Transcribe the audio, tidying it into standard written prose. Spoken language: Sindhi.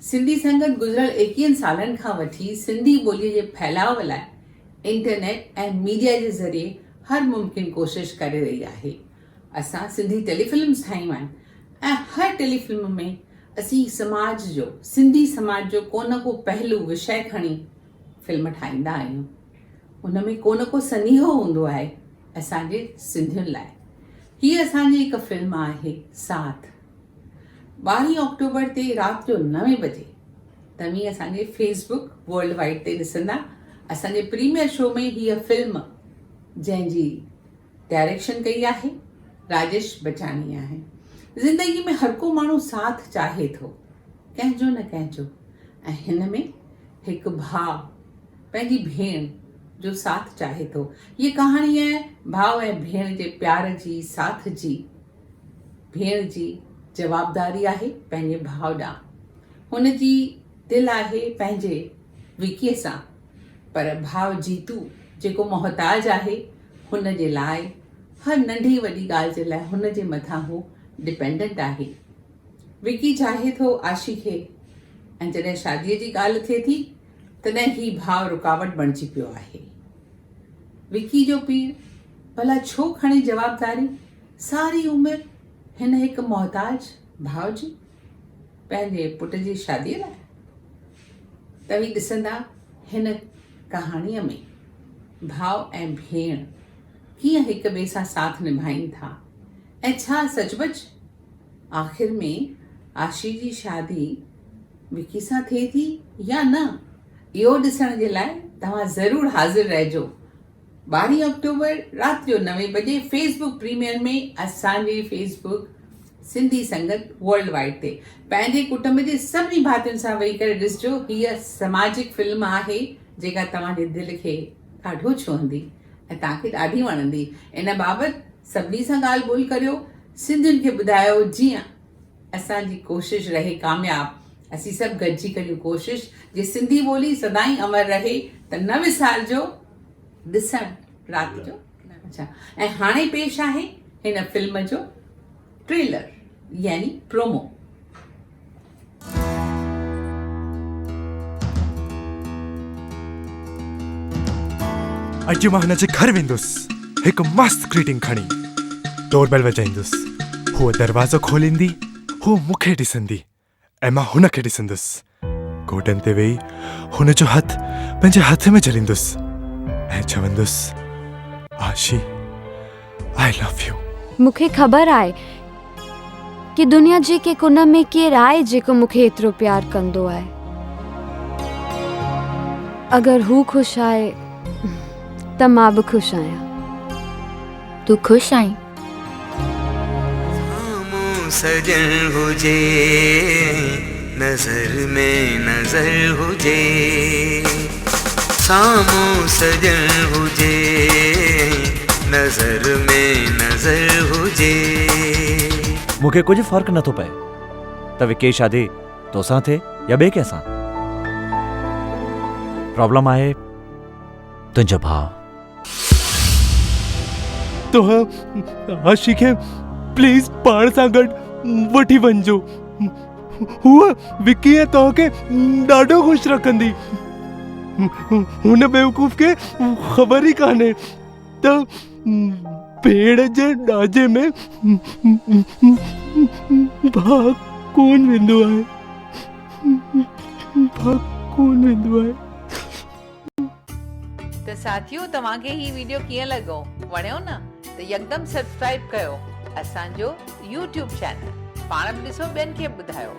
سنڌي سنگت گذريل ايڪيهن سالن کان وٺي سنڌي ٻوليء جي ڦهلاء لاء انٽرنيٽ ۽ ميڊيا جي ذريعي هر ممڪن ڪوشش ڪري رهي آهي. اسان سنڌي ٽيلي فلمز ٺاهيون آهن ۽ هر ٽيلي فلم ۾ اسين سماج جو سنڌي سماج جو ڪو نه ڪو پهلو وشيه کڻي فلم ٺاهيندا آهيون. ان ۾ ڪو نه ڪو سنيهو هوندو آهي اسان جي سنڌين لاء. هيء اسان جي هڪ فلم آهي ساٿ. ٻارهين آڪٽوبر تي رات جو نوين بجي توهين اسان جي فيس بڪ ورلڊ وائيڊ تي ڏسندا اسان جي پريميئر شو ۾ هيء فلم جنهن جي ڊائريڪشن ڪئي آهي راجيش بچاڻي آهي. زندگي ۾ هر ڪو ماڻهو ساٿ چاهي ٿو ڪنهن جو نه ڪنهن جو ۽ هن ۾ هڪ ڀاء پنهنجي ڀيڻ جو ساٿ چاهي ٿو. هيء ڪهاڻي آهي ڀاء ۽ ڀيڻ جي پيار جي ساٿ جي. ڀيڻ جي جوابداري آهي پنهنجي ڀاء ڏانهن. هن جي دل آهي پنهنجي وڪيء سان پر ڀاء جيتو جيڪو محتاج آهي هن جي لاء هر ننڍي وڏي ڳالهه جي لاء هن جي مٿان هو ڊپينڊنٽ آهي. وڪي چاهي ٿو آشي کي ۽ جڏهن شاديء جي ڳالهه ٿئي ٿي تڏهن هي ڀاء رڪاوٽ بڻجي پيو آهي. وڪي جو پيء ڀلا ڇو کڻي جوابداري ساري عمر هن هڪ محتاج ڀاء جي پنهنجي پٽ جي شاديء لاء؟ توهين ڏسندا هن ڪهاڻيء ۾ ڀاء ۽ ڀيڻ ڪيئن هڪ ٻئي سان ساٿ نڀائين ٿا ۽ ڇا سچ پچ آخر ۾ آشي جي شادي وڪي سان ٿئي ٿي يا نه؟ اهو ڏسڻ جي لاء توهان ضرور حاضر رهجو. ٻارهين آڪٽوبر رات جو نوين بجي فيس بڪ پريميئر ۾ اسان جي فيس بڪ سنڌي سنگت ورلڊ وائيڊ تي پنهنجي ڪٽنب جي سڀني ڀاتين سان ويهي ڪري ڏسجو. هيء سماجڪ فلم آهي جيڪا توهان جي دل کي ڏاڍو ڇهندي ۽ توهان کي ڏاڍي وڻندي. ان بابت سڀني سان ڳالهه ٻولهه ڪريو، سنڌين کي ٻڌايو جيئن اسان جي ڪوشش رهي ڪامياب. اسين سڀ گڏجي ڪريون ڪوشش جي سنڌي ٻولي سدائين امر رهي ته نه وسارجو ڏسڻ رات جو اڇا ۽ هاڻي پيش آهي هن فلم جو ٽريلر يعني پرومو. اڄ مان هن جي گهر ويندس، هڪ مست گريٽنگ کڻي ڊور بيل وڄائيندس، هوء دروازو کوليندي، هوء مون کي ڏسندي ۽ مان هن کي ڏسندس. گوڏن تي ويهي هن جو هٿ پنهنجي هٿ ۾ جهليندس ۽ چوندس، آشي، آء لو يو. مون کي خبر آهي ڪي دنيا جي ڪنهن ڪنڊ ۾ ڪير آهي جيڪو مون کي ايترو پيار ڪندو آهي. اگر هو خوش آهي ته مان به خوش آهيان. تون خوش آهين؟ سامهون سڄڻ هجي نظر ۾ نظر هجي سامهون سڄڻ هجي نظر ۾ نظر هجي. مون کي ڪجهه فرق نٿو پئي ته وڪي شادي توسان ٿئي يا ٻئي ڪنهن سان. پرابلم آهي تنهنجو ڀاء. توهان عاشي کي پليز پاڻ سان گڏ وٺي وڃجو. هوء وڪي ۽ توهان کي ڏاڍو خوش رکندي. هن بيوقوف کي خبر ئي ڪانهي ته ڀيڻ جي ڏاجي ۾ ڀاء ڪونه ويندو آهي. ڀاء ڪونه ويندو آهي. ته ساٿيو توهان کي هي ويڊيو ڪيئن لڳو وڻيو نه ته يڪدم سبسڪرائب ڪيو اسان جو يوٽيوب چينل پاڻ به ڏسو ٻين کي به ٻڌايو.